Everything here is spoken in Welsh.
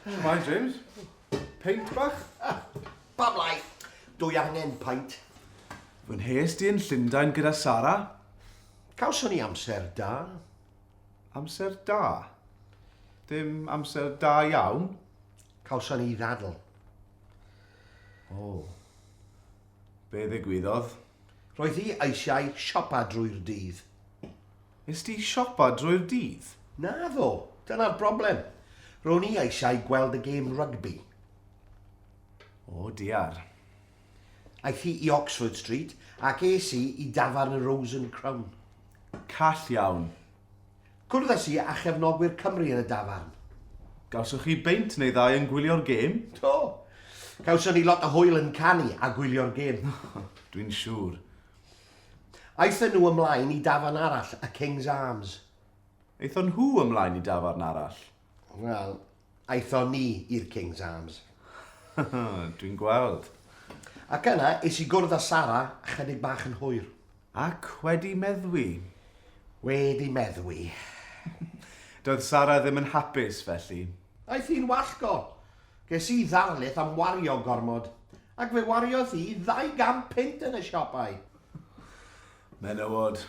Shwmae, James? Peint bach? Ah, pam lai? Dwi angen paint. Fwynhees di yn Llundain gyda Sara? Cawson ni amser da. Amser da? Dim amser da iawn? Cawson ni ddadl. O. Be ddigwyddodd? Roedd hi eisiau siopa drwy'r dydd. Nes di siopa drwy'r dydd? Naddo, dyna'r broblem. Ro'n i eisiau gweld y gêm rygbi. O diar. Aeth hi i Oxford Street ac es i i dafarn y Rose and Crown. Call iawn. Cwrddais i â chefnogwyr Cymru yn y dafarn. Gawsoch chi beint neu ddau yn gwylio'r gêm? Do. Cawson ni lot o hwyl yn canu a gwylio'r gêm. Dwi'n siŵr. Aethon nhw ymlaen i dafarn arall, y King's Arms. Aethon nhw ymlaen i dafarn arall? Wel, aethon ni i'r King's Arms. Dwi'n gweld. Ac yna, es i gwrdd â Sara ychydig bach yn hwyr. Ac wedi meddwi. Wedi meddwi. Doedd Sara ddim yn hapus, felly. Aeth hi'n wallgo. Ges i ddarlith am wario gormod, ac fe wariodd hi 200 punt yn y siopau. Menywod.